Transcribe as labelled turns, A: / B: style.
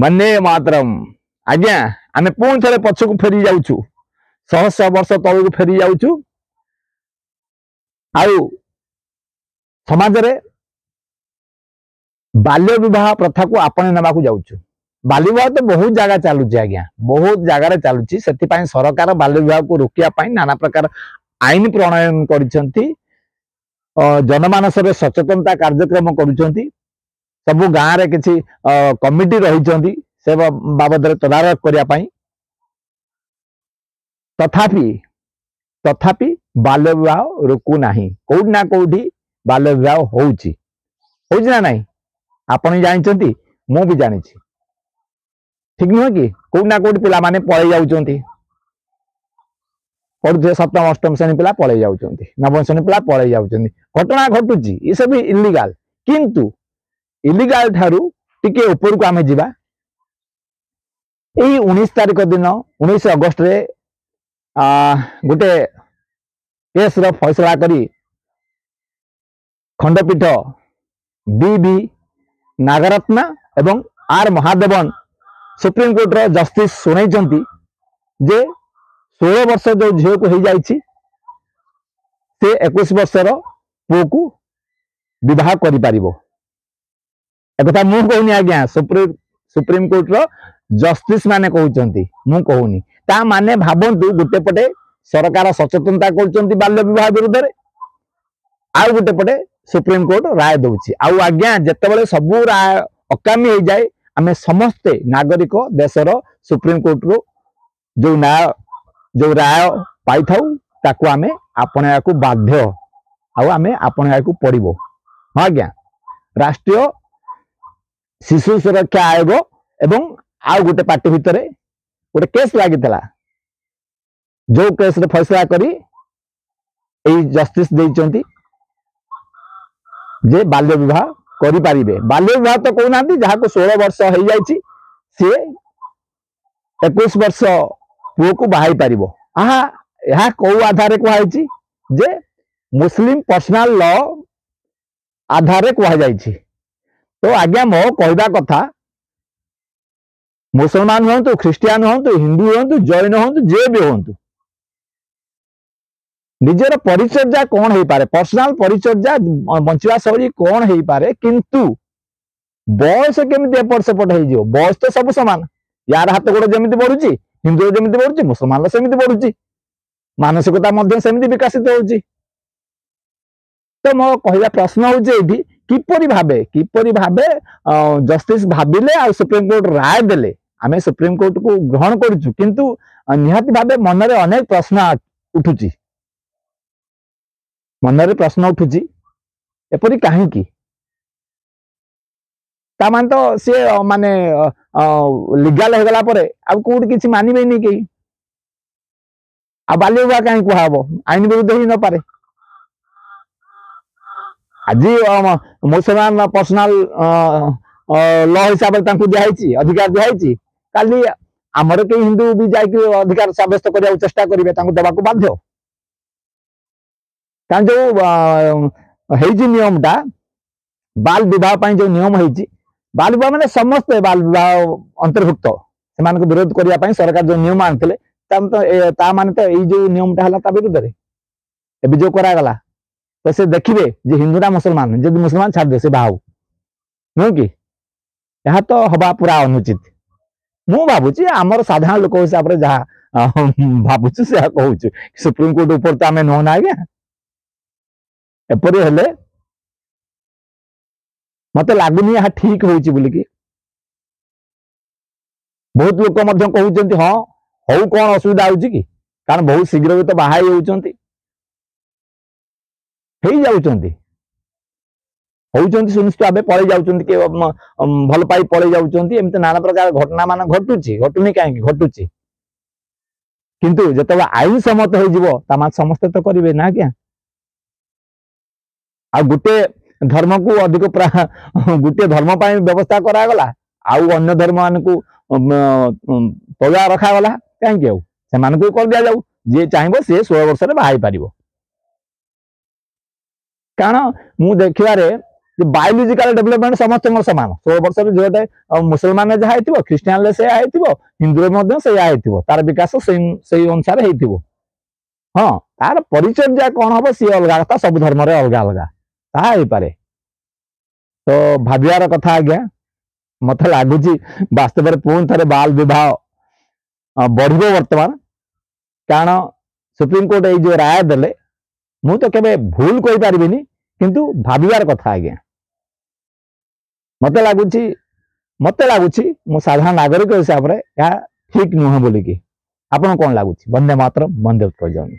A: ବନ୍ଦେ ମାତରମ୍। ଆଜ୍ଞା, ଆମେ ପୁଣି ଥରେ ପଛକୁ ଫେରି ଯାଉଛୁ, ଶହ ଶହ ବର୍ଷ ତଳକୁ ଫେରି ଯାଉଛୁ ଆଉ ସମାଜରେ ବାଲ୍ୟ ବିବାହ ପ୍ରଥାକୁ ଆପଣେଇ ନେବାକୁ ଯାଉଛୁ। ବାଲ୍ୟ ବିବାହ ତ ବହୁତ ଜାଗା ଚାଲୁଛି ଆଜ୍ଞା, ବହୁତ ଜାଗାରେ ଚାଲୁଛି। ସେଥିପାଇଁ ସରକାର ବାଲ୍ୟ ବିବାହକୁ ରୋକିବା ପାଇଁ ନାନା ପ୍ରକାର ଆଇନ ପ୍ରଣୟନ କରିଛନ୍ତି, ଜନମାନସରେ ସଚେତନତା କାର୍ଯ୍ୟକ୍ରମ କରୁଛନ୍ତି, ସବୁ ଗାଁରେ କିଛି କମିଟି ରହିଛନ୍ତି ସେ ବାବଦରେ ତଦାରଖ କରିବା ପାଇଁ। ତଥାପି ବାଲ୍ୟ ବିବାହ ରୋକୁ ନାହିଁ, କୋଉଠି ନା କୋଉଠି ବାଲ୍ୟ ବିବାହ ହଉଛି। ହଉଛି ନା ନାହିଁ ଆପଣ ଜାଣିଛନ୍ତି, ମୁଁ ବି ଜାଣିଛି, ଠିକ ନୁହେଁ କି? କୋଉଠି ନା କୋଉଠି ପିଲାମାନେ ପଳେଇ ଯାଉଛନ୍ତି, ପଢୁଥିବେ ସପ୍ତମ ଅଷ୍ଟମ ଶ୍ରେଣୀ ପିଲା ପଳେଇ ଯାଉଛନ୍ତି, ନବମ ଶ୍ରେଣୀ ପିଲା ପଳେଇ ଯାଉଛନ୍ତି, ଘଟଣା ଘଟୁଛି। ଏସବୁ ଇଲିଗାଲ। କିନ୍ତୁ ଇଲିଗାଲ ଠାରୁ ଟିକେ ଉପରକୁ ଆମେ ଯିବା। ଏଇ 19 ତାରିଖ ଦିନ 19 ଅଗଷ୍ଟରେ ଗୋଟେ କେସ୍ର ଫଇସଲା କରି ଖଣ୍ଡପୀଠ ବି ବି ନାଗରତ୍ନା ଏବଂ ଆର୍ ମହାଦେବନ ସୁପ୍ରିମକୋର୍ଟର ଜଷ୍ଟିସ ଶୁଣାଇଛନ୍ତି ଯେ 16 ବର୍ଷ ଯୋଉ ଝିଅକୁ ହେଇଯାଇଛି ସେ 21 ବର୍ଷର ପୁଅକୁ ବିବାହ କରିପାରିବ। ଏକଥା ମୁଁ କହୁନି ଆଜ୍ଞା, ସୁପ୍ରିମକୋର୍ଟର ଜଷ୍ଟିସ ମାନେ କହୁଛନ୍ତି, ମୁଁ କହୁନି। ତା ମାନେ ଭାବନ୍ତୁ, ଗୋଟେ ପଟେ ସରକାର ସଚେତନତା କରୁଛନ୍ତି ବାଲ୍ୟ ବିବାହ ବିରୁଦ୍ଧରେ, ଆଉ ଗୋଟେ ପଟେ ସୁପ୍ରିମକୋର୍ଟ ରାୟ ଦଉଛି। ଆଉ ଆଜ୍ଞା, ଯେତେବେଳେ ସବୁ ରାୟ ଅକାମୀ ହେଇଯାଏ, ଆମେ ସମସ୍ତେ ନାଗରିକ ଦେଶର ସୁପ୍ରିମକୋର୍ଟରୁ ଯୋଉ ନ୍ୟାୟ ଯୋଉ ରାୟ ପାଇଥାଉ ତାକୁ ଆମେ ଆପଣେଇବାକୁ ବାଧ୍ୟ, ଆଉ ଆମେ ଆପଣେଇବାକୁ ପଡିବ। ହଁ ଆଜ୍ଞା, ରାଷ୍ଟ୍ରୀୟ ଶିଶୁ ସୁରକ୍ଷା ଆୟୋଗ ଏବଂ ଆଉ ଗୋଟେ ପାର୍ଟି ଭିତରେ ଗୋଟେ କେସ୍ ଲାଗିଥିଲା, ଯୋଉ କେସ୍ରେ ଫଇସଲା କରି ଏଇ ଜଷ୍ଟିସ ଦେଇଛନ୍ତି ଯେ ବାଲ୍ୟ ବିବାହ କରିପାରିବେ। ବାଲ୍ୟ ବିବାହ ତ କହୁନାହାନ୍ତି, ଯାହାକୁ 16 ବର୍ଷ ହେଇଯାଇଛି ସିଏ 21 ବର୍ଷ ପୁଅକୁ ବାହାଇ ପାରିବ। ଏହା କୋଉ ଆଧାରରେ କୁହାଯାଇଛି? ଯେ ମୁସଲିମ ପର୍ସନାଲ ଲ ଆଧାରରେ କୁହାଯାଇଛି। ତ ଆଜ୍ଞା, ମୋ କହିବା କଥା, ମୁସଲମାନ ହୁଅନ୍ତୁ, ଖ୍ରୀଷ୍ଟିଆନ ହୁଅନ୍ତୁ, ହିନ୍ଦୁ ହୁଅନ୍ତୁ, ଜୈନ ହୁଅନ୍ତୁ, ଯିଏ ବି ହୁଅନ୍ତୁ, ନିଜର ପରିଚର୍ଯା କଣ ହେଇପାରେ, ପର୍ସନାଲ ପରିଚର୍ଯା ବଞ୍ଚିବା ଶୈଳୀ କଣ ହେଇପାରେ, କିନ୍ତୁ ବୟସ କେମିତି ଏପଟ ସେପଟ ହେଇଯିବ? ବୟସ ତ ସବୁ ସମାନ। ୟାର ହାତ ଗୋଡ ଯେମିତି ବଢୁଛି, ହିନ୍ଦୁର ଯେମିତି ବଢୁଛି, ମୁସଲମାନର ସେମିତି ବଢୁଛି, ମାନସିକତା ମଧ୍ୟ ସେମିତି ବିକଶିତ ହଉଛି। ତ ମୋ କହିବା ପ୍ରଶ୍ନ ହଉଛି ଏଇଠି, କିପରି ଭାବେ ଜଷ୍ଟିସ ଭାବିଲେ ଆଉ ସୁପ୍ରିମକୋର୍ଟ ରାୟ ଦେଲେ? ଆମେ ସୁପ୍ରିମକୋର୍ଟକୁ ଗ୍ରହଣ କରୁଛୁ, କିନ୍ତୁ ନିହାତି ଭାବେ ମନରେ ଅନେକ ପ୍ରଶ୍ନ ଉଠୁଛି, ମନରେ ପ୍ରଶ୍ନ ଉଠୁଛି ଏପରି କାହିଁକି? ତା ମାନେ ତ ସିଏ ମାନେ ଲିଗାଲ ହେଇଗଲା ପରେ ଆଉ କୋଉଠି କିଛି ମାନିବେନି କେହି। ଆଉ ବାଲ୍ୟ ବିବାହ କାହିଁ କୁହାହବ? ଆଇନ ବିରୁଦ୍ଧ ହେଇ ନପାରେ। ଆଜି ମୁସଲମାନ ପର୍ସନାଲ ଲ ହିସାବରେ ତାଙ୍କୁ ଦିଆହେଇଛି, ଅଧିକାର ଦିଆହେଇଛି, କାଲି ଆମର କେହି ହିନ୍ଦୁ ବି ଯାଇକି ଅଧିକାର ସାବ୍ୟସ୍ତ କରିବାକୁ ଚେଷ୍ଟା କରିବେ, ତାଙ୍କୁ ଦେବାକୁ ବାଧ୍ୟ। କାରଣ ଯୋଉ ହେଇଛି ନିୟମଟା ବାଲ ବିବାହ ପାଇଁ, ଯୋଉ ନିୟମ ହେଇଛି ବାଲ ବିବାହ ମାନେ ସମସ୍ତେ ବାଲ ବିବାହ ଅନ୍ତର୍ଭୁକ୍ତ, ସେମାନଙ୍କୁ ବିରୋଧ କରିବା ପାଇଁ ସରକାର ଯୋଉ ନିୟମ ଆଣିଥିଲେ, ତା ମାନେ ତ ଏଇ ଯୋଉ ନିୟମଟା ହେଲା ତା ବିରୁଦ୍ଧରେ ଏବେ ଯୋଉ କରାଗଲା। ତ ସେ ଦେଖିବେ ଯେ ହିନ୍ଦୁ ନା ମୁସଲମାନ, ଯଦି ମୁସଲମାନ ଛାଡ଼ିଦେ, ସେ ବାହା ହଉ, ନୁହେଁ କି? ଏହା ତ ହବା ପୁରା ଅନୁଚିତ। ମୁଁ ଭାବୁଛି, ଆମର ସାଧାରଣ ଲୋକ ହିସାବରେ ଯାହା ଭାବୁଛୁ ସେହା କହୁଛୁ, ସୁପ୍ରିମକୋର୍ଟ ଉପରେ ତ ଆମେ ନୁହଁ ନା ଆଜ୍ଞା। ଏପରି ହେଲେ ମତେ ଲାଗୁନି ଏହା ଠିକ ହଉଛି ବୋଲିକି। ବହୁତ ଲୋକ ମଧ୍ୟ କହୁଛନ୍ତି ହଁ ହଉ, କଣ ଅସୁବିଧା ହଉଛି କି? କାରଣ ବହୁତ ଶୀଘ୍ର ବି ତ ବାହା ହେଇଯାଉଛନ୍ତି, ହେଇଯାଉଛନ୍ତି, ହଉଛନ୍ତି ସୁନିଶ୍ଚିତ ଭାବେ, ପଳେଇ ଯାଉଛନ୍ତି, କିଏ ଭଲ ପାଇ ପଳେଇ ଯାଉଛନ୍ତି। ଏମିତି ନାନା ପ୍ରକାର ଘଟଣା ମାନ ଘଟୁଛି, ଘଟୁନି କାହିଁକି? ଘଟୁଛି। କିନ୍ତୁ ଯେତେବେଳେ ଆଇନ ସମ୍ମତ ହେଇଯିବ, ତା ମାନେ ସମସ୍ତେ ତ କରିବେ ନା ଆଜ୍ଞା। ଆଉ ଗୋଟେ ଧର୍ମକୁ ଅଧିକ, ଗୋଟିଏ ଧର୍ମ ପାଇଁ ବ୍ୟବସ୍ଥା କରାଗଲା ଆଉ ଅନ୍ୟ ଧର୍ମ ମାନଙ୍କୁ ତଳୁଆ ରଖାଗଲା କାହିଁକି? ଆଉ ସେମାନଙ୍କୁ କରିଦିଆଯାଉ, ଯିଏ ଚାହିଁବ ସିଏ 16 ବର୍ଷରେ ବାହା ହେଇପାରିବ। କାରଣ ମୁଁ ଦେଖିବାରେ ଯେ ବାୟୋଲୋଜିକାଲ ଡେଭଲପମେଣ୍ଟ ସମସ୍ତଙ୍କର ସମାନ। 16 ବର୍ଷରେ ଝିଅଟେ ମୁସଲମାନରେ ଯାହା ହେଇଥିବ, ଖ୍ରୀଷ୍ଟିଆନରେ ସେଇଆ ହେଇଥିବ, ହିନ୍ଦୁରେ ମଧ୍ୟ ସେଇଆ ହେଇଥିବ, ତାର ବିକାଶ ସେଇ ଅନୁସାରେ ହେଇଥିବ। ହଁ, ତାର ପରିଚର୍ଯା କଣ ହବ ସିଏ ଅଲଗା କଥା, ସବୁ ଧର୍ମରେ ଅଲଗା ଅଲଗା ତାହା ହେଇପାରେ। ତ ଭାବିବାର କଥା ଆଜ୍ଞା, ମତେ ଲାଗୁଛି ବାସ୍ତବରେ ପୁଣି ଥରେ ବାଲ ବିବାହ ବଢିବ ବର୍ତ୍ତମାନ, କାରଣ ସୁପ୍ରିମକୋର୍ଟ ଏଇ ଯୋଉ ରାୟ ଦେଲେ, ମୁଁ ତ କେବେ ଭୁଲ କହିପାରିବିନି, କିନ୍ତୁ ଭାବିବାର କଥା ଆଜ୍ଞା। ମତେ ଲାଗୁଛି ମୁଁ ସାଧାରଣ ନାଗରିକ ହିସାବରେ ଏହା ଠିକ ନୁହେଁ ବୋଲିକି। ଆପଣ କଣ ଲାଗୁଛି? ବନ୍ଦେ ମାତରମ୍, ବନ୍ଦେ ଉତ୍କଳ ଜନନୀ।